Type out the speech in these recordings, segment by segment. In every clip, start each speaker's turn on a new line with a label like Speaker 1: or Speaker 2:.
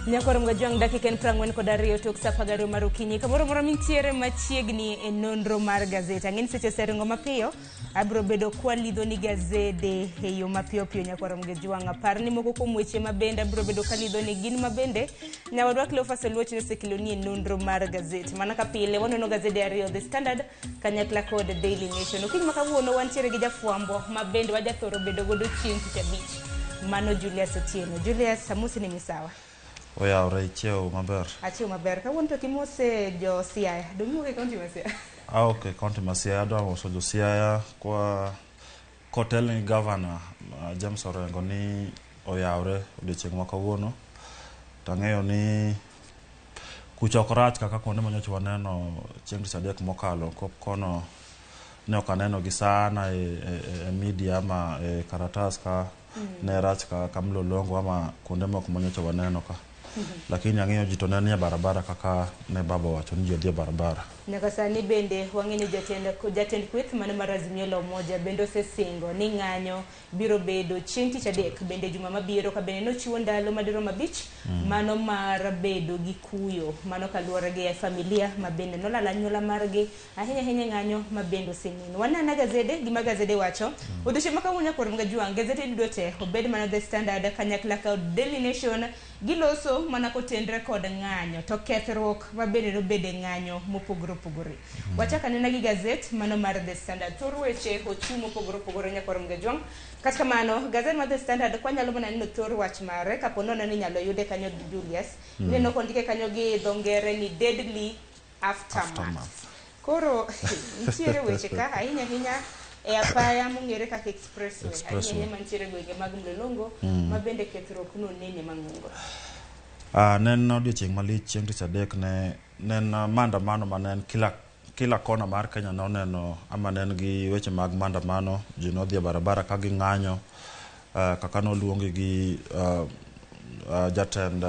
Speaker 1: Nyakwar Mgajwang' dakika en 42 tok sa 12 mar okinyi. Kamoro amora mintiere machiegni e nonro mar gazet. Ang'e ni seche oseringo mapiyo, abiro bedo kwalidho ni gazede e yo mapiyo piyo nyakwar Mgajwang'. Apar ni moko kuom weche mabende abiro bedo kalidho ni gin mabende nyawadwa Cleophas Oluoch nosekeloni e nonro mar gazet. Mana ka pile wanono gazede ariyo, The Standard kanyakla kod Daily Nation. Okinyi ma kawuono wantiere gi jafwambo ma bende wajathoro bedo godo chieng' tich abich. Mano Julius Otieno. Julius, amosi ni misawa.
Speaker 2: Oyawre ichiew maber.
Speaker 1: Achiew maber. Kawuono to kimose jo Siaya. Dong' iwuok e kaunti ma Siaya.
Speaker 2: Ah, ok, kaunti ma Siaya adwa moso jo Siaya kwa kotelni gi gavana James Orengo ni oyawre odiochieng' ma kawuono. To ang'eyo ni kucha ok rach kaka kuonde ma nyocha waneno chieng' tich adek mokalo kono ne ok aneno gi sana e media ama e karatas ka ne rach ka Mlolongo ama kuonde moko ma nyocha waneno ka. Lakini ang'eyo ji to ne nie barabara kaka ne baba owacho ni ji odhi e barabara.
Speaker 1: Nyaka sani bende wang'eyo ni jatend kweth mano mar Azimio la Umoja bende osesingo ni ng'anyo biro bedo chieng' tich adek bende juma mabiro ka bende nochiwo ndalo madirom abich mano mar bedo gi kuyo mano kaluwore gi familia ma bende nolalo anyuola margi ahinya ahinya e ng'anyo ma bende oseneno. Wanena gazede gima gazede wacho. Odiochieng' ma kawuono nyakwar Mgajwang' gazete duto te obed mana The Standard kanyakla kod Daily Nation giloso mana kotenre kod ng'anyo to kethruok ma bende nobede ng'anyo mopogore opogore. Wachak anena gi gazet mano mar The Standard. Thor weche ochiw mopogore opogore nyakwar Mgajwang'. Kata kamano, gazet mar The Standard kwanyalo mana neno thor wach mare kapo nono ni inyalo yude kanyo Julius. Ineno kondike kanyo gi dho ngere ni deadly aftermath.
Speaker 2: Aftermath.
Speaker 1: Koro nitiere weche ka ahinya ahinya e apaya mong'ere kaka expressway, ahinya
Speaker 2: Expressway.
Speaker 1: ahinya mantiere e gwenge mag Mlolongo ma bende kethruok nonene mang'ongo.
Speaker 2: Ne en odiochieng' malich chieng' tich adek ne en maandamano mane en kila kona mar Kenya noneno ama ne en gi weche mag maandamano, ji nodhi e barabara ka ging'anyo kaka noluongi gi jatend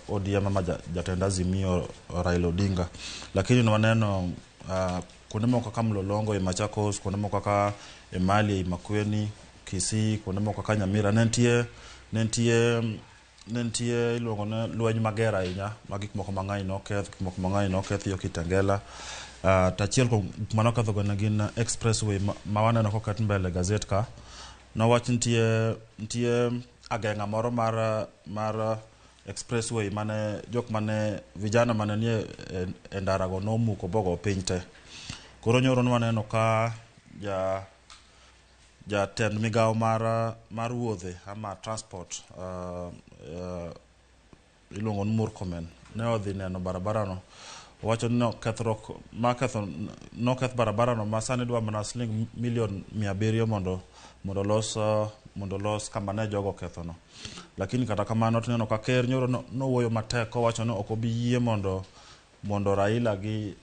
Speaker 2: ODM ama jatend Azimio Raila Odinga. Lakini nwaneno kuonde moko kaka Mlolongo e Machakos, kuonde moko kaka Emali e Makueni, Kisii, kuonde moko kaka Nyamira ne nitie iluongo ni lweny mager ahinya ma gik moko mang'eny noketh, gik moko mang'eny noketh yo Kitengela. To achiel kuom gik manoketho go ne gin expressway ma waneno koket mbele gazet ka. Nowach nitie ageng'a moro mar expressway mane jok mane vijana mane nie e ndara go nomuko bogo piny te. Koro nyoro nwaneno ka jatend migawo mar wuodhe ama transport iluongo ni Murkomen ne odhi neno barabara no. Owacho ni kethruok ma ketho noketh barabara no ma sani dwa mana siling milion 700 mondo los kama ne jogo oketho no. Lakini kata kamano tineno ka ker nyoro nowuoyo matek kowacho ni ok obi yie mondo Raila gi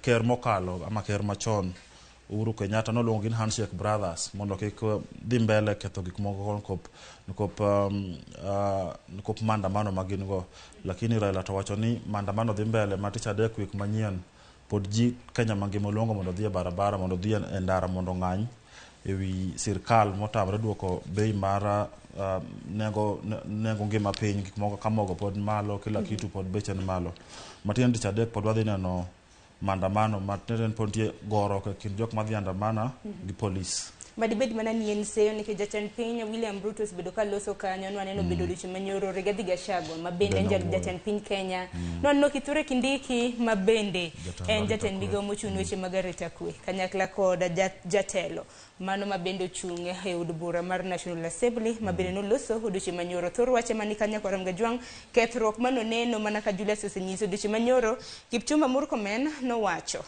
Speaker 2: ker mokalo ama ker machon Uhuru Kenyatta noluongo gi ni Handshake Brothers mondo kik dhi mbele ketho gik moko nikop maandamano ma gin go. Lakini Raila to wacho ni maandamano dhi mbele ma tich adek wik manyien pod ji Kenya mangima oluongo mondo odhi e barabara mondo odhi e ndara mondo ong'any ewi sirkal motamre duoko bei mar nengo ngima piny, gik moko kaka mogo pod malo, kila kitu pod beche ni malo. Matiende tich adek pod wadhi neno maandamano matiende ni pod nitie goruok e kind jok madhi andamana gi polis.
Speaker 1: Madibed mana ni en seyo nikech jatend piny William Ruto osebedo ka loso kanyo nwaneno bedo odiochieng' manyoro Rigathi Gachagua ma bende en jatend piny Kenya. Nwaneno Kithure Kindiki ma bende en jatend migawo mochung' ne weche mag arita kwe kanyakla kod jatelo mano ma bende ochung' e od bura mar National Assembly ma bende noloso odiochieng' manyoro. Thor wache mani kanyo nyakwar Mgajwang' kethruok manoneno mana ka Julius osenyiso odiochieng' manyoro Kipchumba Murkomen nowacho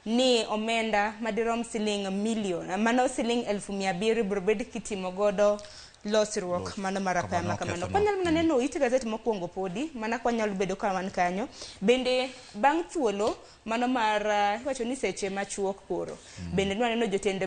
Speaker 1: ni omenda madirom siling milion mano siling 700,000 biro bed kitimo godo losruok mano mar apaya ma kamano. Kwanyalo mana neno it gazet mokwongo podi mana kwanyalo bedo ka wan kanyo bende bang' thuolo mano mar iwacho ni seche machuok koro bende nwaneno jotend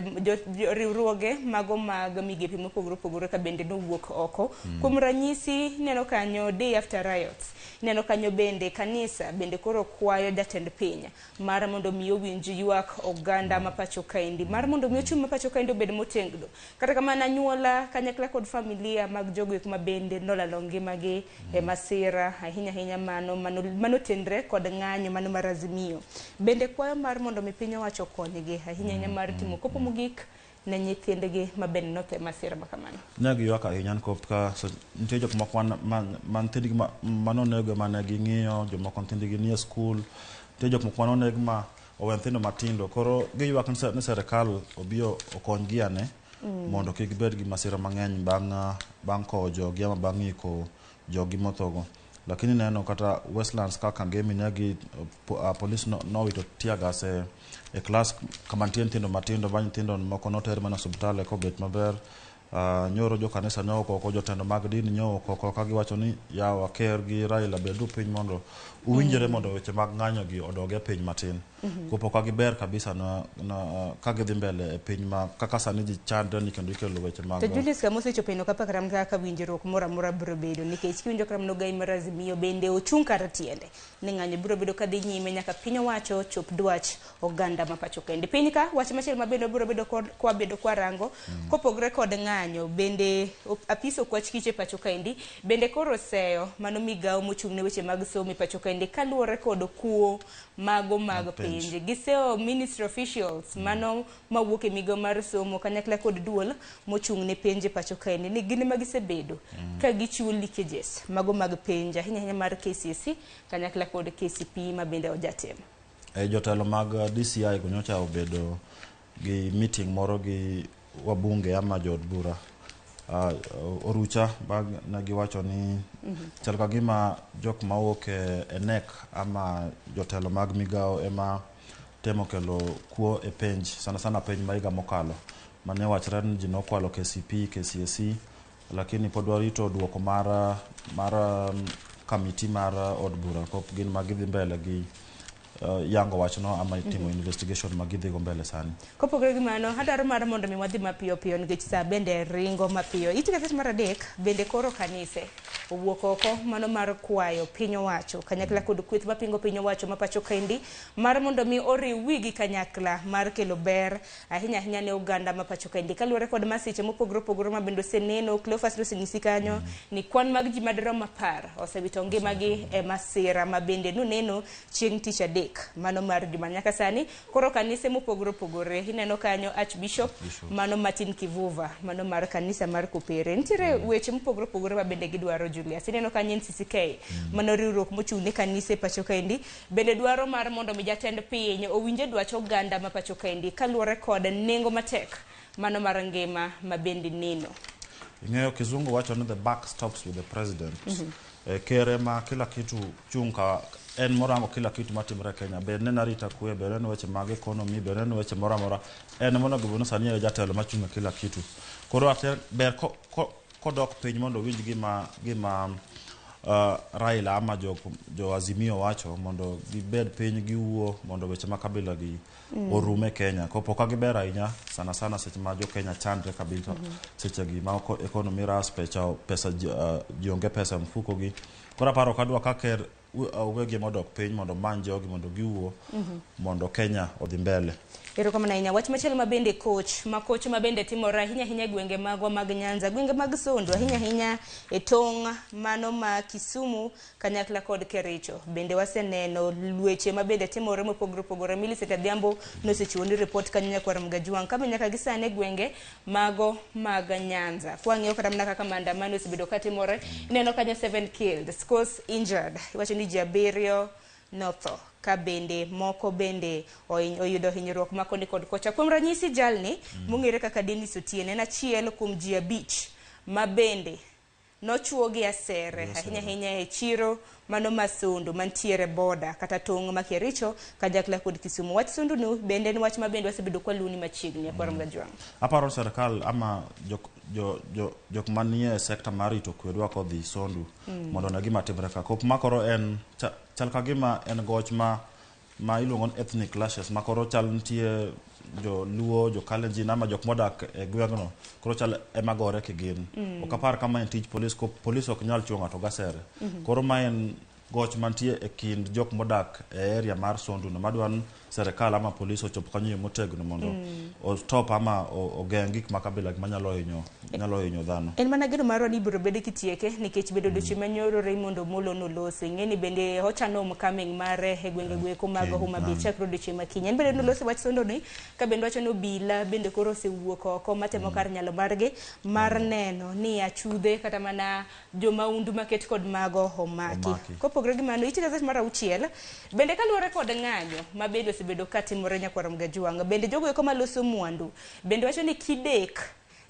Speaker 1: riwruoge mago mag migepe mopogore opogore ka bende nowuok oko. Kuom ranyisi ineno kanyo day after riots, ineno kanyo bende kanisa bende koro kwayo jatend piny mar mondo mi owinj ywak oganda ma pacho kaendi, mar mondo mi ochumi ma pacho kaendi obed motegno. Kata kamano anyuola kanyakla kod kod familia mag jogo eko ma bende nolalo ngimagi e masira ahinya ahinya mano manotenre kod ng'anyo mano mar Azimio. Bende kwayo mar mondo mi piny owacho okonygi ahinya ahinya mar timo kopo mogik ne nyithindgi ma bende notho e masira ma kamano.
Speaker 2: Ne giywak ahinya nikop ka nitie jok moko ma nyithindgi manonego mane ging'iyo, jomoko nyithindgi nie skul, nitie jok moko manoneg ma owe nyithindo matindo. Koro giywak ni serikal obi okonygi ane mondo kik gibed gi masira mang'eny bang' kowo jogi ama bang' iko jogi mothogo. Lakini neno kata Westlands kaka Kangemi ne gi polis nowito tear gas e klas kama nitie nyithindo matindo ba nyithindo moko noter mana osiptal eka obet maber. Nyoro jo kanisa ne oko, jotelo mag din nyo oko ka giwacho ni yawa ker gi Raila bedu piny mondo uwinjre mondo weche mag ng'anyo gi odog e piny matin. Kopo ka giber kabisa na ka gidhi mbele e piny ma kaka sani ji chandre ni kendo ikelo weche mag
Speaker 1: To Julius Kamoso ochopo eno kapa kata kaka winjruok moro amora biro bedo nikech kiwinjo kata mana ogai mar Azimio bende ochung' kar tiende ni ng'anyo biro bedo kadhi nyime nyaka piny owacho chop dwach oganda ma pacho kende. Piny ka wach machielo ma bende biro bedo kod kwa bedo kwa rango kopogre kod ng'anyo bende apis okwach kiche pacho kaendi bende koro oseyo mano migawo mochung' ne weche mag somo e pacho kaendi kaluwore kod kuo mago mag penj. Giseyo ministry officials mano mawuok e migawo mar somo kanyakla kod duol mochung' ne penj e pacho kaendi ni gin ema gisebedo ka gichiwo leakages mago mag penj ahinya ahinya mar KCSE kanyakla kod KCPE ma bende ojatim.
Speaker 2: Jotelo mag DCI go nyocha obedo gi meeting moro gi wabunge ama jood bura orucha bang' ne giwacho ni chal ka gima jok mawuok e NEC ama jotelo mag migawo ema temo kelo kuo e penj, sana sana penj ma higa mokalo mane wachre ni ji nokwalo KCPE, KCSE, lakini pod warito duoko mar kamiti mar od bura kop gin ma gidhi mbele gi yango wachno ama timo investigation ma gidhi go mbele sani.
Speaker 1: Kopogore gi mano, adwaro mar mondo mi wadhi mapiyo piyo nikech sa bende ringo mapiyo. It gaset mar adek bende koro kanise owuok oko mano mar kwayo piny owacho kanyakla kod kweth mapingo piny owacho ma pacho kaendi mar mondo mi oriw wigi kanyakla mar kelo ber ahinya ahinya ne oganda ma pacho kaendi kaluwore kod masiche mopogore opogore ma bende oseneno. Cleophas nosenyisi kanyo ni kwan mag ji madirom 10 osewito ngimagi e masira ma bende noneno chieng' tich adek mano mar juma. Nyaka sani koro kanise mopogore opogore ineno kanyo Archbishop mano Martin Kivuva mano mar kanisa mar Kopere. Nitiere weche mopogore opogore ma bende gidwaro Julius. Ineno kanyo NCCK mano riwruok mochung' ne kanise pacho kaendi bende dwaro mar mondo mi jatend piny owinje dwach oganda ma pacho kaendi kaluwore kod nengo matek mano mar ngima ma bende neno.
Speaker 2: Ing'eyo kizungu wacho ni the buck stops with the president. Ker ema kila kitu chung' ka en morango kila kitu matimore Kenya, bed ne arita kwe, bed ne weche mag economy, bed ne weche moro amora, en monego bed ni sani e jatelo machung' e kila kitu. Koro ate ber kodok piny mondo owinj gima Raila ama jo Azimio wacho mondo gibed piny giwuo mondo weche ma kabila gi orum e Kenya. Kopo ka giber ahinya sana sana seche ma jo Kenya chandre kabisa seche gi ma economy ras, pesa ji onge pesa e mfuko gi. Koro aparo kadwa ka ker wegi modok piny mondo omany jogi mondo giwuo mondo Kenya odhi mbele.
Speaker 1: Erokamano ahinya. Wach machielo ma bende koch ma bende timore ahinya ahinya e gwenge magwa mag Nyanza, gwenge mag Sondu, ahinya ahinya e tong' mano ma Kisumu kanyakla kod Kericho. Bende waseneno lweche ma bende timore mopogore opogore. Millicent Adhiambo nosechiwo ni report kanyo nyakwar Mgajwang' kama nyaka gi sani e gwenge mago mag Nyanza. Kwang'iyo kata mana kaka maandamano osebedo katimore, ineno kanyo 7 killed, scores injured. Iwacho ni ji 7 notho ka bende moko bende oyudo hinyruok ma koni kod kocha. Kuom ranyisi jalni mong'ere kaka Dennis Otieno en achiel kuom ji 5 ma bende nochuo gi asere ahinya ahinya e chiro mano ma Sondu mantiere boda kata tong' ma Kericho kanyakla kod Kisumu. Wach Sondu no bende en wach ma bende wasebedo kwaluwo machiegni e Mgajwang'.
Speaker 2: Aparo sirkal ama jok manie sekta mar rito kwe dwa kodhi Sondu mondo ne gima timre ka. Kop ma koro en chal ka gima en goch ma iluongo ni ethnic clashes ma koro chal nitie jo Luo, jo Kalenjin ama jok modak e gweng'no koro chal ema gore kigin. Ok apar kama en tij polis, ko polis ok nyal chuo ng'ato gasere. Koro ma en goch mantie e kind jok modak e area mar Sondu no madwa ni serikal ama polis ochop kanyo e yo motegno mondo ostop ama ogeng' gik ma kabila gi manyalo hinyo nyalo hinyo dhano.
Speaker 1: En mana geno marwa ni ibiro bed kitieke nikech bedo odiochieng' manyoro Raymond Omolo nolose. Ing'e ni bende ochano homecoming mare e gwenge goeko mag
Speaker 2: Kiny,
Speaker 1: Homa Bay chakre odiochieng' ma kiny. En bende nolose wach sondo ni ka bende wacho ni obila bende koro osewuok oko matemo kar nyalo margi mar neno ni achudhe kata mana jomaundu maket kod mago omaki.
Speaker 2: Omaki.
Speaker 1: Kopogore gi mano, ite gazet mar 6 bende kaluwore kod ng'anyo ma bende osebedo katimore nyakwar Mgajwang', bende jogo eko maloso mwandu bende wacho ni kidek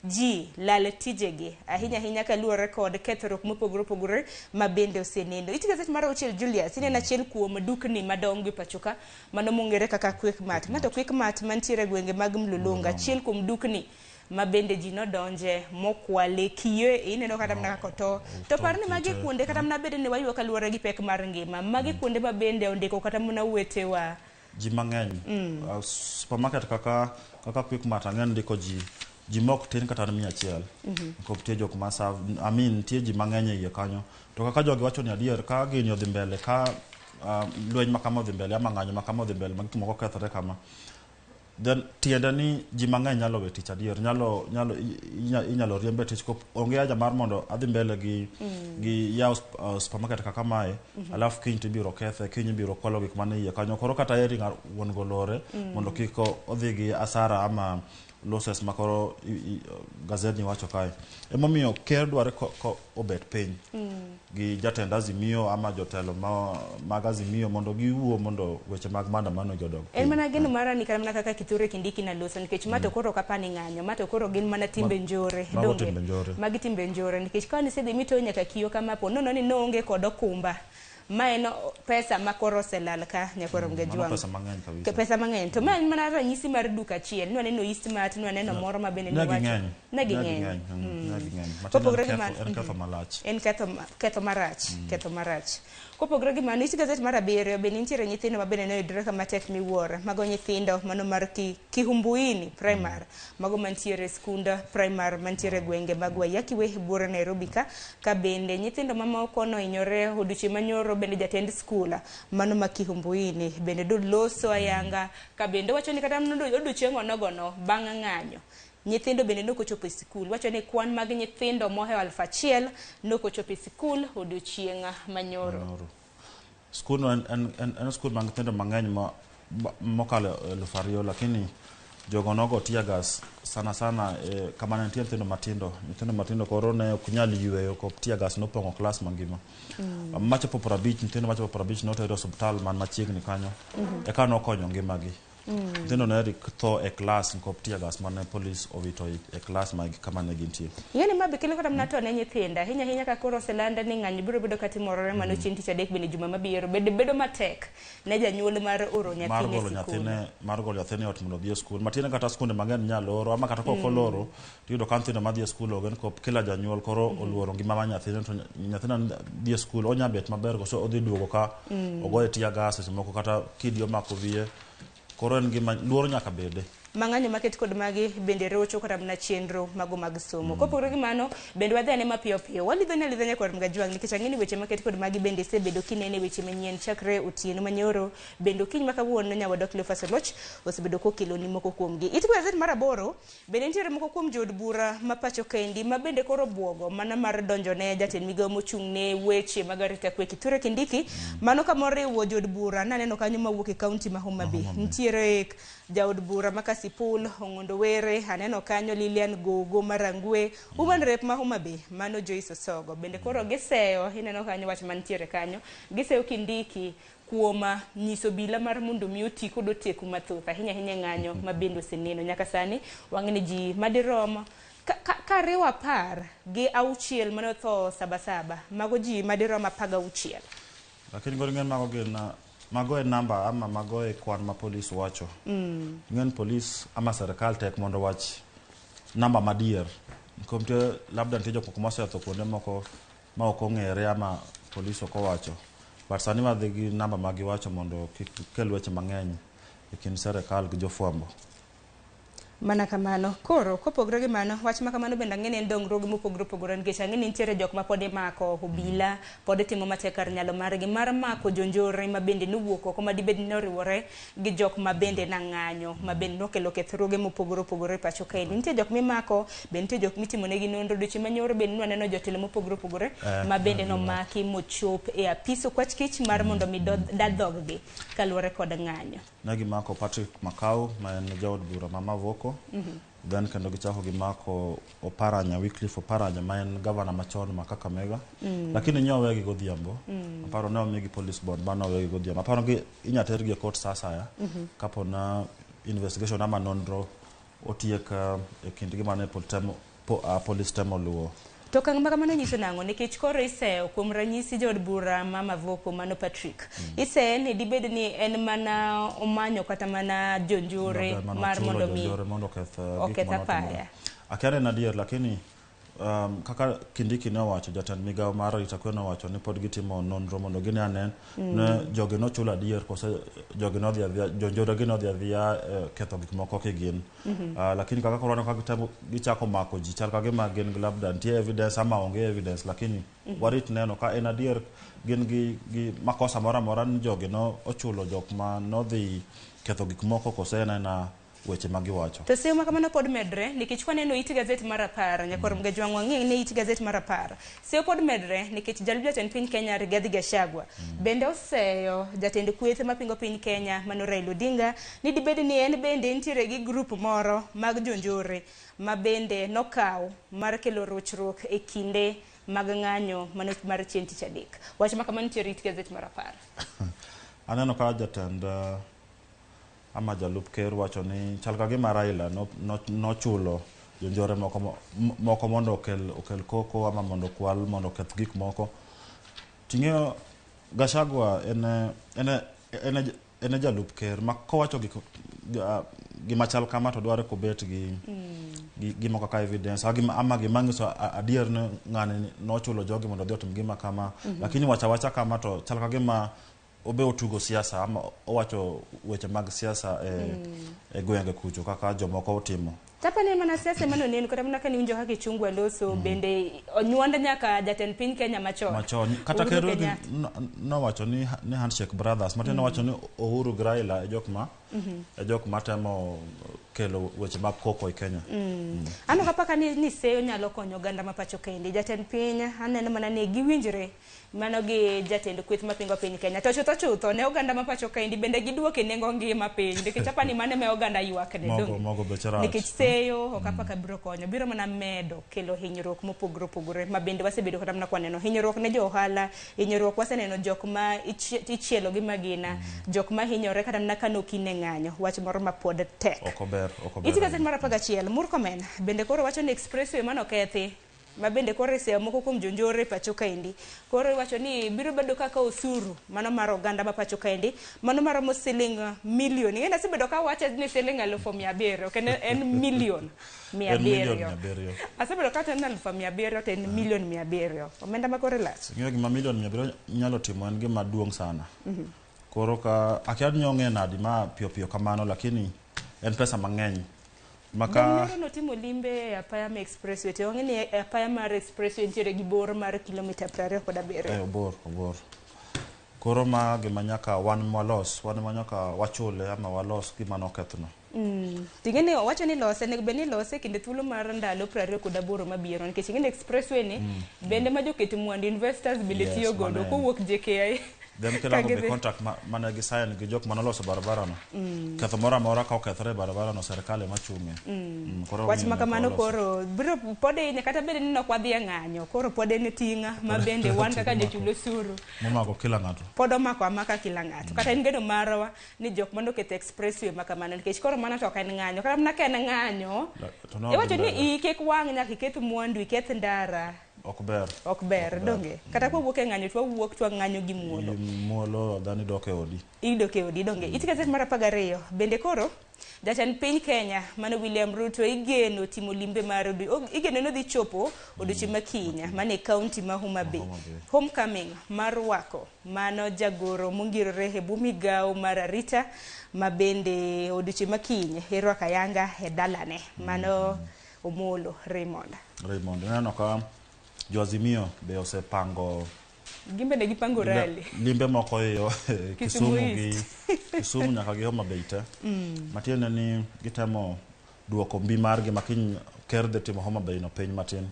Speaker 1: ji lal tijegi ahinya ahinya kaluwore kod kethruok mopogore opogore ma bende oseneno. Ite gazet mar 6 Julius, ineno achiel kuom dukni madongo e pacho ka mano mong'ere kaka Quickmart. Ma to Quickmart mantiere e gwenge mag Mlolongo, achiel kuom dukni ma bende ji nodonje mokwale kiyo ineno kata mana kaka oto. To par ni magi kuonde kata mana bede ni wayuak kaluwore gi pek mar ngima, magi kuonde ma bende ondiko kata mana wetewa.
Speaker 2: Ji mang'eny. Supermarket kaka Quickmart ang'e ndiko ji mok tin kata 100. Nikop nitie jok ma serve, I mean nitie ji mang'eny e iye kanyo. To kaka jogi wacho ni adier ka gini odhi mbele ka lweny ma kama odhi mbele ama ng'anyo ma kama odhi mbele ma gik moko kethore kama. Then tiende ni ji mang'eny nyalo we tich adier, nyalo inyalo riemb e tich kop onge haja mar mondo adhi mbele gi yawo supermarket kaka mae, alafu kiny tibiro kethe, kiny ibiro kwalo gik mane iye kanyo. Koro kata heri wuon go lore mondo kik odhi gi asara ama losses ma koro gazet ni wacho kae. Emomiyo ker dware ko obet piny gi jatend Azimio ama jotelo mag Azimio mondo giwuo mondo weche mag maandamano gi odog
Speaker 1: En
Speaker 2: piny.
Speaker 1: mana geno mara ni kata mana kaka Kithure Kindiki naloso nikech ma to koro ok apani ng'anyo, ma to koro gin mana timbe njore.
Speaker 2: Mago
Speaker 1: donge?
Speaker 2: timbe njore.
Speaker 1: Magi timbe njore nikech ka nisedhi mitoyo nyaka kiyo kama po nono ni noonge kod okumba. Ma en pesa ma koro oselal ka nyakwar
Speaker 2: Mano
Speaker 1: Mgajwang'.
Speaker 2: pesa mang'eny kabisa.
Speaker 1: Pesa mang'eny. To ma en mana ranyisi mar duka achiel. Nwaneno Eastmart, nwaneno moro ma bende
Speaker 2: Ne
Speaker 1: niwacho.
Speaker 2: ging'eny.
Speaker 1: Ne ging'eny.
Speaker 2: Ne ging'eny. Matiende
Speaker 1: Kopogore gi mano,
Speaker 2: en ketho malach.
Speaker 1: En ketho marach, ketho marach. Kopogore gi mano, it gazet mar 7 bende nitiere nyithindo ma bende noyudore kama tek miwuoro. Mago nyithindo mano mar Kihumbuini Primary, mago mantiere skund primary mantiere gwenge mag Waiyaki Way buore Nairobi ka bende nyithindo mamoko nohinyore odiochieng' manyoro bende jatend skul mano ma Kihumbuini bende doloso ayanga ka bende wacho ni kata odiochieng' onogono bang' ng'anyo nyithindo bende nokochopo e sikul. Wacho ni kwan mag nyithindo mohewo 1000 nokochopo e sikul odiochieng' manyoro.
Speaker 2: Manyoro. Skul no en skul mag nyithindo mang'eny mokalo 2000, lakini jogo nogo tear gas sana sana kama ne nitie nyithindo matindo. Nyithindo matindo koro ne ok nyal yweyo kop tear gas nopong'o klas mangima. Machopo 50, nyithindo machopo 50 noter e osiptal man machiegni kanyo. Eka nokonyo ngimagi. Nyithindo ne rik tho e klas nikop tear gas mane polis owito e klas mag kama ne gintie.
Speaker 1: Ing'e ni ma be kelo kata mana tho ne nyithindo ahinya ahinya ka koro oselanda ni ng'anyo biro bedo katimorore mano chieng' tich adek bende juma mabiro bende bedo matek ne janyuol mar oro
Speaker 2: Mar
Speaker 1: nyathine
Speaker 2: golo
Speaker 1: e sikul.
Speaker 2: nyathine, mar golo nyathine e ot mondo odhi e skul. Matiende kata skunde mang'eny nyalo oro ama kata kok oloro tiyudo ka nyithindo madhi e skul onge nikop kila janyuol koro oluoro ngima mar nyathine to nyathina dhi e skul onya bet maber koso odhi duogo ka ogoye tear gas seche moko kata kidi omako wiye. Koro en gima luoro nyaka bede.
Speaker 1: Mang'anyo maket kod magi bende rocho kata mana chenro mago mag somo. Kopogore gi mano, bende wadhi ane mapiyo piyo. Walidho ne alidha nyakwar Mgajwang' nikech ang'e ni weche maket kod magi bende isebedo kinene weche manyien chakre otieno manyoro. Bende okinyi ma kawuono nyawadwa Cleophas Oluoch osebedo kokeloni moko kuomgi. It gazet mar 8 bende nitiere moko kuom jood bura ma pacho kendi ma bende koro buogo mana mar donjo ne jatend migawo mochung' ne weche mag arita kwe Kithure Kindiki. Mano kama oriwo jood bura naneno kanyo mawuok e kaunti ma Homa Bay. Nitiere jaod bura ma Kasipul, Ong'ondo Were, aneno kanyo Lilian Gogo Marangwe, Woman Rep ma Homa Bay, mano Joyce Osogo. Bende koro giseyo, ineno kanyo wach mantiere kanyo, giseyo Kindiki kuom nyiso bila mar mondo mi oti kod oteku mathoth ahinya ahinya e ng'anyo ma bende oseneno nyaka sani wang'e ni ji madirom kariwo 16 mane otho 77, mago ji madirom 16.
Speaker 2: Lakini koro ing'e mago gin mago e namba ama mago e kwan ma polis wacho. Ing'e ni polis ama serikal tek mondo wach namba madier. Nikech nitie labda nitie jok moko mosetho kuonde moko ma ok ong'ere ama polis ok owacho. But sani wadhi gi namba ma giwacho mondo kik kel weche mang'eny e kind serikal gi jofwambo.
Speaker 1: Mana kamano. Koro, kopogore gi mano, wach ma kamano bende ang'e ni en dongruoge mopogore opogore nikech ang'e ni nitiere jok ma pod imako, obila pod timo matek kar nyalo margi mar mako jonjore ma bende nowuok oko ma dibed ni noriwore gi jok ma bende nang'anyo ma bende nokelo kethruoge mopogore opogore e pacho kaendi. Nitie jok mimako, be nitie jok mitimonegi nonro. Dweche manyoro bende nwaneno jotelo mopogore opogore ma bende nomaki mochop e apis okwach kich mar mondo mi da dhoggi kaluwore kod ng'anyo.
Speaker 2: Ne gimako Patrick Makau ma en jaod bura ma Mavoko. Then kendo gichako gimako Oparanya, Wycliffe Oparanya ma en gavana machon ma Kakamega. Lakini nyo owegi godhiambo. Aparo ne omigi police bond ma nowegi godhiambo. Aparo gi inya tergi e court sa asaya kapo na investigation ama nonro otiek e kind gima ne police temo luwo.
Speaker 1: To okang' ma kamano nyiso nang'o? Nikech koro iseyo kuom ranyisi jaod bura ma Mavoko mano Patrick. Iseye ni dibed ni en mana omanyo kata mana jonjore mar mondo mi
Speaker 2: jonjore mondo oketh gik
Speaker 1: oketh
Speaker 2: mane otimore.
Speaker 1: apaya.
Speaker 2: Akia ni en adier lakini kaka Kindiki ne owacho, jatend migawo mar arita kwe nowacho ni pod gitimo nonro mondo gine ane ne jogi nochulo adier kose jogi nodhi adhiya, jonjore gi nodhi adhiya ketho gik moko kigin. Lakini kaka koro waneno ka gitemo gichako mako ji chal ka gima gin gi labda nitie evidence ama onge evidence lakini warit neno ka en adier gin gi makosa moro amora ni jogi no ochulo jok ma nodhi ketho gik moko kose en aena weche ma giwacho.
Speaker 1: To seyo ma kamano pod medre nikech kwaneno it gazet mar 10 nyakwar Mgajwang' wang'e ni it gazet mar 10 seyo pod medre nikech jalup jatend piny Kenya Rigathi Gachagua bende oseyo jatend kweth mapingo piny Kenya mano Raila Odinga ni dibed ni en bende nitiere gi grup moro mag jonjore ma bende nokaw mar kelo rochruok e kinde mag ng'anyo mano mar chieng' tich adek. Wach ma kamano nitiere it gazet mar 10.
Speaker 2: Aneno ka jatend ama jalup ker wacho ni chal ka gima Raila nochulo jonjore moko mondo okel koko ama mondo okwal mondo oketh gik moko. Ting'eyo Gachagua en jalup ker ma kowacho gima chal kama to dwaro kobet gi gima kaka evidence ama gima nyiso adier ni ng'ani nochulo jogi mondo odhi otim gima kama. Lakini wacha wacha kama to chal ka gima obe otugo siasa ama owacho weche mag siasa e gwenge kucho kaka jomoko otimo.
Speaker 1: Tapa ne mana siasa mano neno kata mana kane iwinjo kaka Ichung'wa loso bende onyuond nyaka jatend piny Kenya machon.
Speaker 2: Machon kata
Speaker 1: Uhuru
Speaker 2: ker
Speaker 1: Kenyatta.
Speaker 2: nowacho ni Handshake Brothers matiende nowacho ni Uhuru gi Raila e jok ma temo kelo weche mag koko e Kenya.
Speaker 1: Aneno kaka ni seyo nyalo konyo oganda ma pacho kendi. Jatend piny aneno mana ni giwinjre mano gi jatend kweth mapingo piny Kenya. To chutho chutho ne oganda ma pacho kaendi bende giduoke nengo ngima piny nikech apa ni mano ema oganda ywak ne
Speaker 2: Mogo, mogo beche rach.
Speaker 1: Nikech seyo ok apa ka biro konyo, biro mana medo kelo hinyruok mopogore opogore ma bende wasebedo kata mana kwaneno hinyruok ne jo ohala, hinyruok waseneno jok ma ichielo gi magina, jok ma hinyore kata mana ka nokine ng'anyo, wach moro ma pod tek.
Speaker 2: Ok ober, ok ober.
Speaker 1: Iti gazet mar 11, Murkomen bende koro wacho ni expressway mano okethi ma bende koro iseyo moko kuom jonjore pacho kaendi. Koro iwacho ni biro bedo kaka osuru mano mar oganda ma pacho kaendi, mano maromo siling milion. Ing'e ni asebedo ka awacho ni siling 700,000, ok en milion mia
Speaker 2: En milion
Speaker 1: abiriyo.
Speaker 2: mia abiriyo.
Speaker 1: Asebedo ka awacho ni 700,000 to en milion 700. Omenda ma koro lach.
Speaker 2: Ing'eyo gima milion 700 nyalo timo en gima duong' sana. Koro ka akia ni ong'e nadi ma piyo piyo kamano, lakini en pesa mang'eny. Maka
Speaker 1: Nyoro notimo limbe e apaya mar expressway to ong'e ni e apaya mar expressway nitiere gi bor mar kilomita 27.
Speaker 2: Obor, obor. Koro ma gima nyaka wan walos, wan ma nyaka wachule ama walos gima nokethno.
Speaker 1: Ting'e ni owacho ni lose, onego bed ni lose kinde thuolo mar ndalo 28 mabiro nikech ing'e ni expressway ni bende ma joket mwandu investors bende
Speaker 2: Yes,
Speaker 1: tiyo godo
Speaker 2: mano en.
Speaker 1: kowuok JKIA.
Speaker 2: Then kirango be
Speaker 1: Kagidhi.
Speaker 2: contract mane gi sign gi jok manoloso barabara no. Ketho moro amora ka okethore e barabara no sirkal ema chung'e. Koro
Speaker 1: Wach
Speaker 2: omiyo
Speaker 1: ma
Speaker 2: nyaka
Speaker 1: kamano
Speaker 2: walosi.
Speaker 1: koro biro pod hinye kata bed ni ok wadhi e ng'anyo, koro pod en ting'a ma bende wan kaka jochul osuru
Speaker 2: Momako kila ng'ato.
Speaker 1: Pod omako amaka kila ng'ato. Kata en geno marwa ni jok mondo oketh expressway ma kamano nikech koro mano to ok en ng'anyo. Kata mana ka en ng'anyo,
Speaker 2: To no
Speaker 1: iwacho ni
Speaker 2: dhi mbele.
Speaker 1: iyi kik wang' nyaka iketh mwandu, iketh ndara.
Speaker 2: Ok ber.
Speaker 1: Ok ber,
Speaker 2: Ok ber.
Speaker 1: donge? Kata kwawuok e ng'anyo to wawuok to wang'anyo gi muolo.
Speaker 2: Gi muolo dhano idok e odi.
Speaker 1: Idok e odi, donge? Iti gazet mar 12 bende koro Jatend piny Kenya mano William Ruto igeno timo limbe mar igeno ni odhi chopo odiochieng' ma kiny mane kaunti ma Homa Bay.
Speaker 2: Homa Bay.
Speaker 1: Homecoming mar rwako mano jagoro mongirore e bwo migawo mar arita ma bende odiochieng' ma kiny irwako ayanga e dalane mano Omolo Raymond.
Speaker 2: Raymond, ineno ka jo Azimio be osepango
Speaker 1: Gin bende gipango rally.
Speaker 2: limbe moko e yo
Speaker 1: Kisumu
Speaker 2: Kisumu gi
Speaker 1: East.
Speaker 2: Kisumu nyaka gi Homa Bay te. Matiende ni gitemo duoko mbi margi ma kiny ker dhi timo Homa Bay no piny matin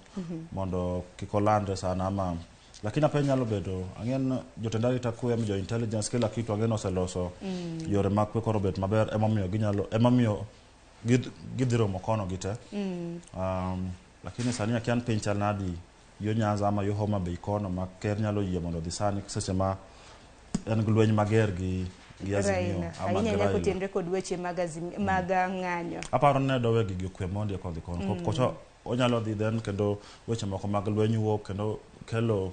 Speaker 2: mondo kik olandre sana ama lakini apenj nyalo bedo ang'en jotend arita kwe ama jo intelligence kila kitu ang'en oseloso yore mag kwe koro bet maber emomiyo ginyalo emomiyo gidhi romo kono gi te. Lakini sani akia ni piny chal nadi yo Nyanza ama yo Homa Bay kono ma ker nyalo yie mondo odhi sani seche ma en gi lweny mager gi Azimio
Speaker 1: Raila.
Speaker 2: ama
Speaker 1: Ahinya
Speaker 2: gi
Speaker 1: ahinya
Speaker 2: Raila.
Speaker 1: kotenre kod weche mag mag ng'anyo.
Speaker 2: Aparo ni ne dowe gigi okwe mondi eka odhi kono. Kocha onyalo dhi then kendo weche moko mag lweny wuok kendo kelo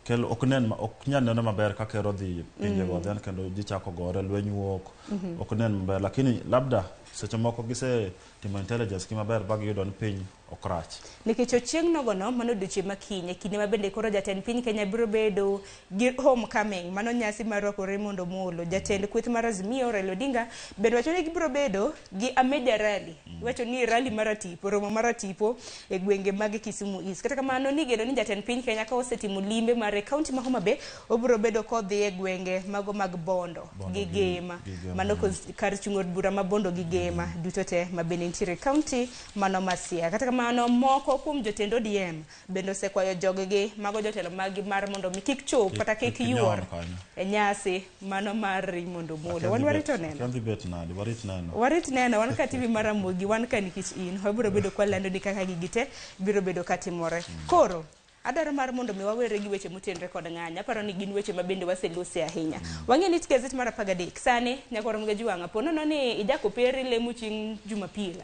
Speaker 2: kelo ok nen ok nyal neno maber ka ker odhi pinjego then kendo ji chako gore lweny wuok ok nen maber lakini labda seche moko gise timo intelligence ki maber ba giyudo ni piny ok rach.
Speaker 1: Nikech ochieng' nogono mano odiochieng' ma kiny e kinde ma bende koro jatend piny Kenya biro bedo gi homecoming mano nyasi mar rwako Raymond Omolo. Jatend kweth mar Azimio Raila Odinga bende wacho ni gibiro bedo gi a major rally. Iwacho ni rally mar tipo, romo mar tipo e gwenge mag Kisumu East. Kata kamano nigeno ni jatend piny Kenya ka osetimo limbe mare kaunti ma Homa Bay obiro bedo kodhi e gwenge mago mag Bondo,
Speaker 2: Bondo
Speaker 1: gi Gema.
Speaker 2: gi Gema.
Speaker 1: Mano kar chung' od bura ma Bondo gi Gema duto te ma bende nitiere e kaunti mano ma Siaya. Kata kamano moko kuom jotend ODM bende osekwayo joggi mago jotelo maggi mar mondo mi kik chop kata kik
Speaker 2: kik nyon
Speaker 1: yuor
Speaker 2: kanyo.
Speaker 1: e nyasi mano mar Raymond Omolo.
Speaker 2: Akia
Speaker 1: Wan
Speaker 2: dhi
Speaker 1: warito
Speaker 2: bet-
Speaker 1: neno.
Speaker 2: akia dhi bet nade, warit neno.
Speaker 1: Warit neno, wan ka TV mar Ramogi, wan ka nikech in, wabiro bedo kwalando ni kaka gigi te biro bedo katimore. Koro, adwaro mar mondo mi wawere gi weche motenre kod ng'anyo. Aparo ni gin weche ma bende waselose ahinya. Wang'e ni gazet mar 13 sani nyakwar Mgaji wang'a po nono ni ijako peri lemo chieng' Jumapil.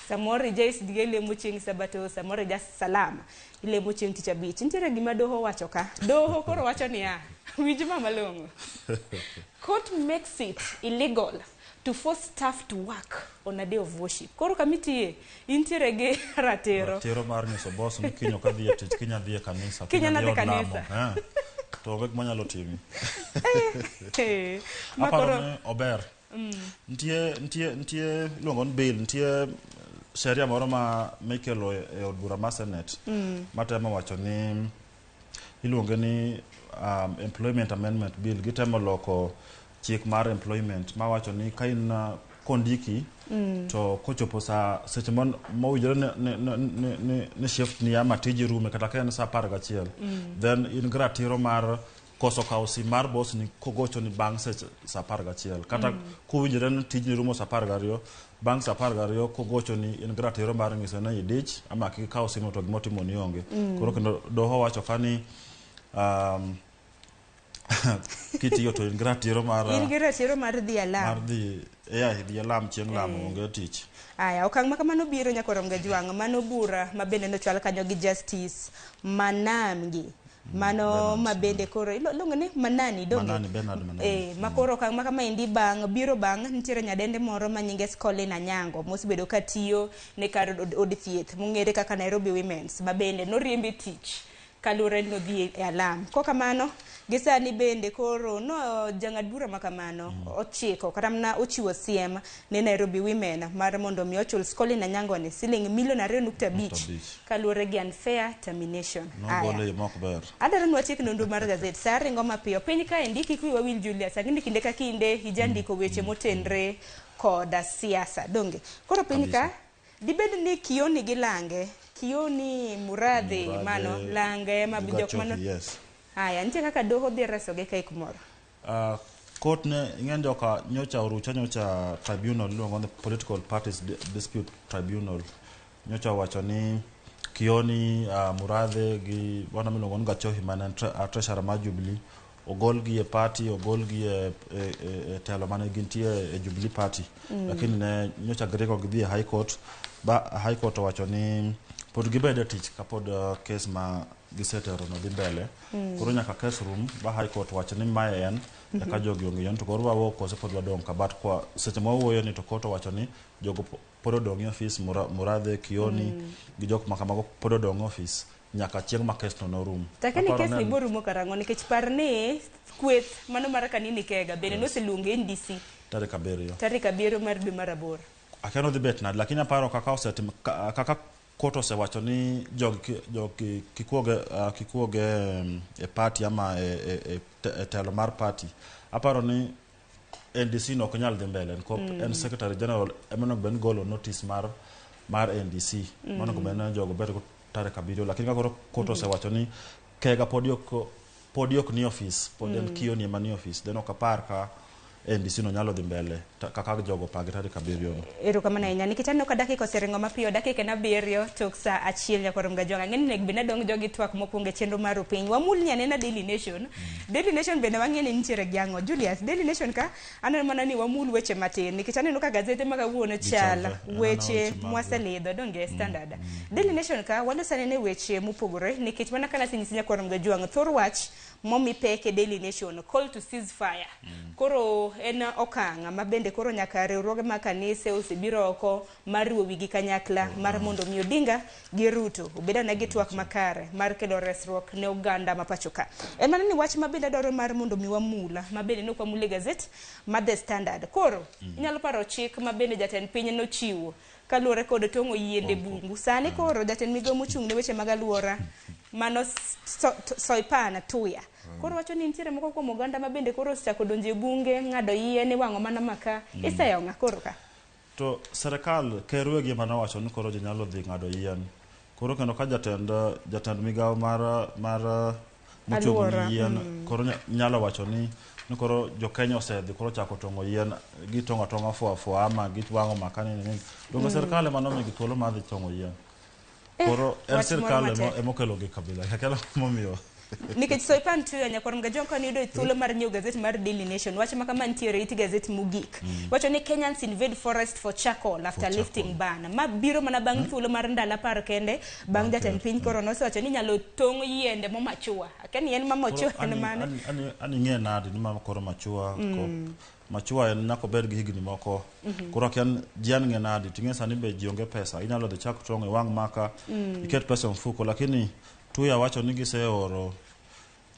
Speaker 1: Samoro ija SDA lemo chieng' Sabato, samoro ija Salama ilemo chieng' tich abich. Nitiere gima doho wacho ka. Doho koro wacho niya, winj ma malong'o. Court makes it illegal to force staff to work on a day of worship. Koro kamitiye, intiere gi ratiro.
Speaker 2: Ratiro mar nyiso boss ni kiny ok adhi e tich, kiny adhi e kanisa,
Speaker 1: Kiny
Speaker 2: kiny adhi
Speaker 1: anadhi
Speaker 2: e od lamo.
Speaker 1: kanisa.
Speaker 2: To onge gima nyalo timi.
Speaker 1: Ma
Speaker 2: Aparo
Speaker 1: koro
Speaker 2: ni ober. Nitie iluongo ni bill, nitie sheria moro ma mikelo e od bura mar Senate matemo wacho ni iluonge ni Employment Amendment Bill. Gitemo loko chik mar employment mawacho ni ka in kondiki to kochopo sa seche mowinjore ni shift ni ama tiji rume kata ka en sa 11 then in gi ratiro mar koso kawo sim mar boss ni kogocho ni bang' seche sa 11 kata kowinjore ni tijni rumo sa 12 bang' sa 12 kogocho ni in gi ratiro mar nyiso ni idich ama kik ikaw simu to gimotimo ni onge. Koro kendo doho wacho ka ni kitiyo to in gi ratiro mar
Speaker 1: in gi ratiro mar dhi alam.
Speaker 2: Mar dhi dhi alam chieng' lamo onge tich.
Speaker 1: Aya, okang' ma kamano biro nyakwar Mgajwang' mano bura ma bende nochwal kanyo gi Justice Manamgi. Mano
Speaker 2: Bernard.
Speaker 1: ma bende koro iluongo ni Manani donge?
Speaker 2: Manani, Bernard Manani.
Speaker 1: Ma koro okang' ma kama endi bang' biro bang' nitiere nyadende moro ma nyinge Scolin Anyango mosebedo ka tiyo ne kar od thieth mong'ere kaka Nairobi Women's ma bende noriembe tich kaluwore ni nodhi e alam. Kok kamano, gi sani bende koro no jang'ad bura ma kamano ochiko kata mana ochiwo siem ne Nairobi Women mar mondo mi ochul Scolin Anyango ni siling milion 2.5
Speaker 2: Abich.
Speaker 1: kaluwore gi unfair termination. Aya.
Speaker 2: Nogole yo mok ber.
Speaker 1: Adwaro ni watiek nonro mar gazet sa ringo mapiyo piny kaendi kik wiwa wil Julius ang'e ni kinde ka kinde ijandiko weche motenre koda siasa donge koro piny ka dibed ni Kioni gi Lange Kioni Muradhi
Speaker 2: Muradhi,
Speaker 1: mano Lange ma jok mano
Speaker 2: Gachohi, yes.
Speaker 1: Aya nitie kaka doho dhi resogi kae kumoro.
Speaker 2: Court ne ing'en joka nyocha orucha nyocha tribunal iluongo ni Political Parties Dispute Tribunal nyocha owacho ni Kioni, Murathe gi bwana miluongo ni Gachohi mane en treasurer mar Jubilee ogol gi e party ogol gi e telo mane gintie e Jubilee Party. Lakini ne nyocha giringo gidhi e High Court ba High Court owacho ni pod gibed e tich kapod case ma gisetero no dhi mbele. Koro nyaka kes rum ba High Court wach ni mae en eka jogi onge yien to koro wawuok kose pod wadong' ka but kwa seche ma wawuoyo ni to court owacho ni jogo pod odong' e ofis Murathe Kioni gi jok ma kamago pod odong' e ofis nyaka chieng' ma kes no norum.
Speaker 1: Take ni
Speaker 2: Aparo
Speaker 1: kes ni
Speaker 2: ni en-
Speaker 1: borumo karang'o nikech par ni kweth mano mar Kanini Kega bende noseluongo NDC
Speaker 2: tarik 7
Speaker 1: tarik 7 mar dwe mar 8.
Speaker 2: Akia ni odhi bet nade lakini aparo kaka osetim kaka court osewacho ni jogi jogi kikuoge kikuoge e party ama e telo mar party aparo ni NDC no ok nyal dhi mbele nikop en secretary general ema onego bed ni golo notice mar NDC monego bed ni jogo bed go tarik 7 lakini ka koro court osewacho ni Kega podi ok ni office pod en Kioni ema ni office then ok apar ka NDC no nyalo dhi mbele kaka jogo pange tarik 7 no.
Speaker 1: Erokamano ahinya nikech aneno ka dakika oseringo mapiyo dakika en 7 tok saa 1 nyakwar Mgajwang'. Ang'e ni onego bed ni adong' jogi twak mokwongo e chenro mar opiny. Wamul ni anena Daily Nation. Daily Nation bende wang'e ni nitiere gi ang'o. Julius, Daily Nation ka aneno mana ni wamul weche matin nikech aneno ka gazete ma kawuono chal
Speaker 2: Gichalre. Aneno
Speaker 1: weche
Speaker 2: weche mag-
Speaker 1: mwaselidho donge Standard. Daily Nation ka waloso anene weche mopogore nikech mana kana asenyisi nyakwar Mgajwang' thor wach momi pek e Daily Nation call to cease fire. Koro en okang' ma bende koro nyaka riwruoge mag kanise osebiro oko mar riwo wigi kanyakla mar mondo mi Odinga gi Ruto obed ane gi twak makare mar kelo resruok ne oganda ma pacho ka. En mana ni wach ma bende adwaro mar mondo mi wamula ma bende ne ok wamul e gazet ma The Standard. Koro inyalo paro chik ma bende jatend piny nochiwo kaluwore kod tong'o yiende bungu. Sani koro jatend migawo mochung' ne weche mag alwora mano Soipan Tuya koro wacho ni nitiere moko kuom oganda ma bende koro osechako donjo e bunge ng'ado yien iwang'o mana maka. Iseyo ng'a koro ka?
Speaker 2: To serikal ker wegi ema nowacho ni koro ji nyalo dhi ng'ado yien. Koro kendo ka jatend migawo mar mochung'
Speaker 1: Alwora,
Speaker 2: ni yien koro nyalo wacho ni koro jo Kenya osedhi koro chako tong'o yien gitong'o atong'a fua fua ama giwang'o maka nini nini. Donge sirikal ema nomigi thuolo mar dhi tong'o yien. Koro en
Speaker 1: Wach moro
Speaker 2: sirikal
Speaker 1: matek.
Speaker 2: ema okelo gi kabila. Akia momiyo.
Speaker 1: Nikech Soipan Tuya nyakwar Mgajwang' ka niyudo thuolo mar nyiewo gazet mar Daily Nation wach ma kama nitiere it gazet mogik wacho ni Kenyans invade forest for charcoal after
Speaker 2: For
Speaker 1: lifting ban. Ma biro mana bang' thuolo mar ndalo 10 kende bang' jatend piny koro nosewacho ni inyalo tong' yiende momachua. Akia ni en ma machua en mane?
Speaker 2: Ani ing'e nadi ni ma koro machua machua en nyaka obed gi higni moko. Koro akia ji an ng'e nadi ting'e sani be ji onge pesa inyalo dhi chak tong'o iwang' maka iket pesa e mfuko lakini Tuya wacho ni giseoro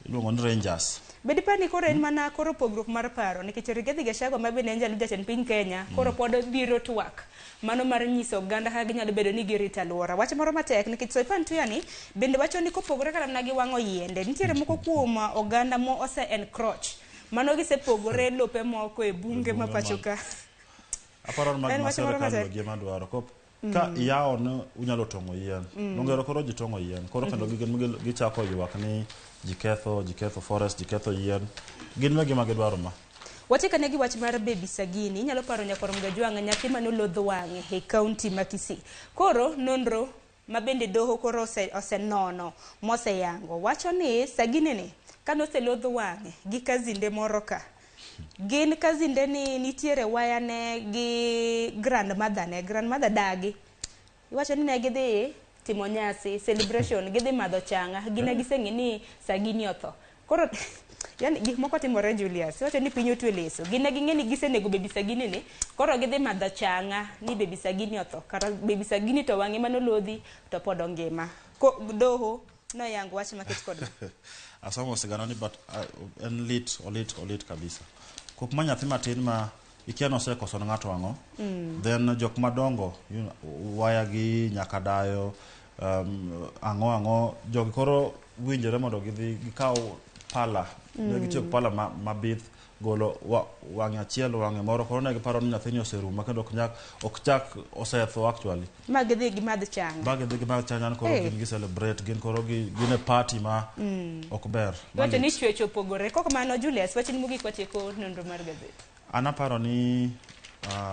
Speaker 2: iluongo ni Rangers.
Speaker 1: Bed par ni koro en mana koro pogruok mar paro nikech Rigathi Gachagua ma bende en jalup jatend piny Kenya koro pod biro twak mano mar nyiso oganda kaka ginyalo bedo ni girito alwora. Wach moro matek nikech Soipan Tuya ni bende wacho ni kopogore kata mana gi wang'o yiende nitiere moko kuom oganda mo ose encroach mano gisepogore lope moko e bunge ma pacho ka.
Speaker 2: Aparo ni
Speaker 1: En
Speaker 2: ma
Speaker 1: wach moro
Speaker 2: sirikal
Speaker 1: matek.
Speaker 2: wegi ema dwaro. Ka iyawo ni unyalo tong'o yien. Nongero koro ji tong'o yien. Koro kendo gichako ywak ni ji ketho forest, ji ketho yien. Gin wegi ema gidwaro ma.
Speaker 1: Watieko ane gi wach mar Baby Sagini. Inyalo paro nyakwar Mgajwang' nyathi manolodh wang'e e kaunti ma Kisii. Koro nonro ma bende doho koro osenono moseyango wacho ni Sagini ni kanoselodh wang'e gi kazinde moro ka gin kazinde ni nitiere waya ne gi grandmother ne grandmother dagi iwacho ni ne gidhi timo nyasi celebration gidhi madho changa gine giseng'e ni Sagini otho koro yani gik moko timore Julius iwacho ni piny otwe leso gine ging'e ni gisenego Baby Sagini ni koro gidhi madho changa ni Baby Sagini otho kata Baby Sagini to wang'e manolodhi to pod ongima doho noyango wach makech kod ma
Speaker 2: Asomo sigana ni but en lit olit kabisa. Kok ma nyathi matin ma ikia nosekoso ne ng'ato ang'o. Then jok madongo waya gi nyaka dayo ang'o jogi koro winjore mondo gidhi gikaw pala. Ne gitiyo gi pala mabith golo wang'e achiel wang'e moro koro ne giparo ni nyathini oserumo kendo ok chak osetho actually.
Speaker 1: Ma gidhi gimadh changa.
Speaker 2: Ma gidhi gimadh changa koro gin gi celebrate gin koro gin e party ma ok ber.
Speaker 1: Wacho ni chwech opogore. Kok mano Julius wachni mogik watieko nonro mar gazet.
Speaker 2: An aparo ni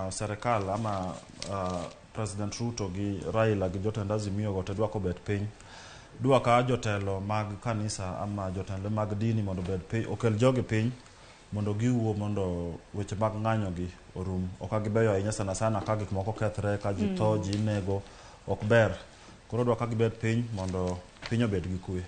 Speaker 2: serikal ama President Ruto gi Raila gi jotend Azimio go te dwa kobet piny. Dwa ka jotelo mag kanisa ama jotelo mag dini mondo obed piny, okel jogi piny mondo giwuo mondo weche mag ng'anyo gi orum. Ok gibeyo ahinya sana sana ka gik moko kethre, ka ji tho, ji inego, ok ber. Koro dwa ka gibed piny mondo piny obed gi kwe.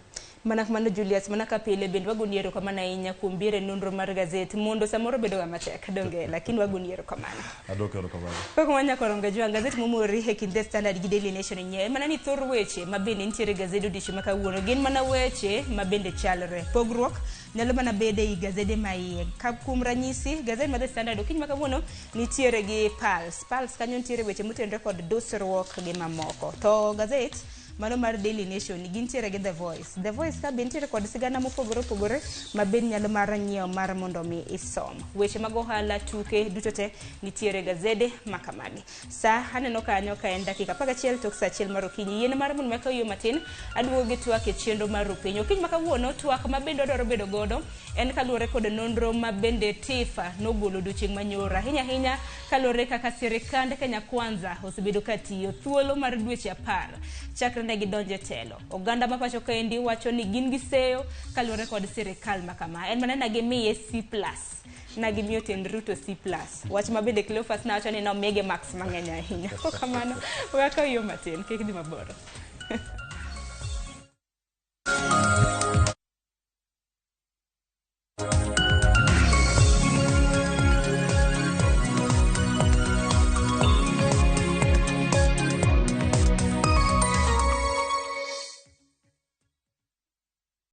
Speaker 1: Mana kamano Julius, mana ka pile bende wagoni erokamano ahinya kuom biro e nonro mar gazet mondo samoro bedo ga matek donge, lakini wagoni erokamano.
Speaker 2: Adwoko erokamano.
Speaker 1: Kaka wanyako ronga jwang' gazet momori e kind The Standard gi Daily Nation nyiewe mana ni thor weche ma bende nitiere e gazede odiochieng' ma kawuono gin mana weche ma bende chalre. Pogruok nyalo mana bede ei gazede ma iye. Ka kuom ranyisi, gazet mar The Standard okinyi ma kawuono nitiere gi Pulse. Pulse kanyo nitiere weche motenore kod dusruok gi mamoko. To gazet mano mar Daily Nation gintiere gi The Voice. The Voice ka be nitiere kod sigana mopogore opogore ma bende nyalo mar nyiewo mar mondo mi isom. Weche mag ohala, tuke duto te nitiere gazede ma kamagi. Sa aneno kanyo ka en dakika 11 tok sa 1 mar okinyi. Yien mar mondo makaw yo matin aduogo gi twak e chenro mar rupiny. Okinyi ma kawuono twak ma bende wadwaro bedo godo en kaluwore kod nonro ma bende TIFA nogolo odiochieng' manyoro. Ahinya ahinya kaluwore kaka sirikand Kenya Kwanza osebedo ka tiyo thuolo mar dweche 10 chakre ne gidonjo e telo. Oganda ma pacho kaendi wacho ni gin gi seyo kaluwore kod sirikal ma kama. En mana na gimiye C+. Na gimiyo tend Ruto C+. Wach ma bende Cleophas nawacho ni nomigi marks mang'eny ahinya. Kokamano, we akaw yo matin, kik dhi mabor.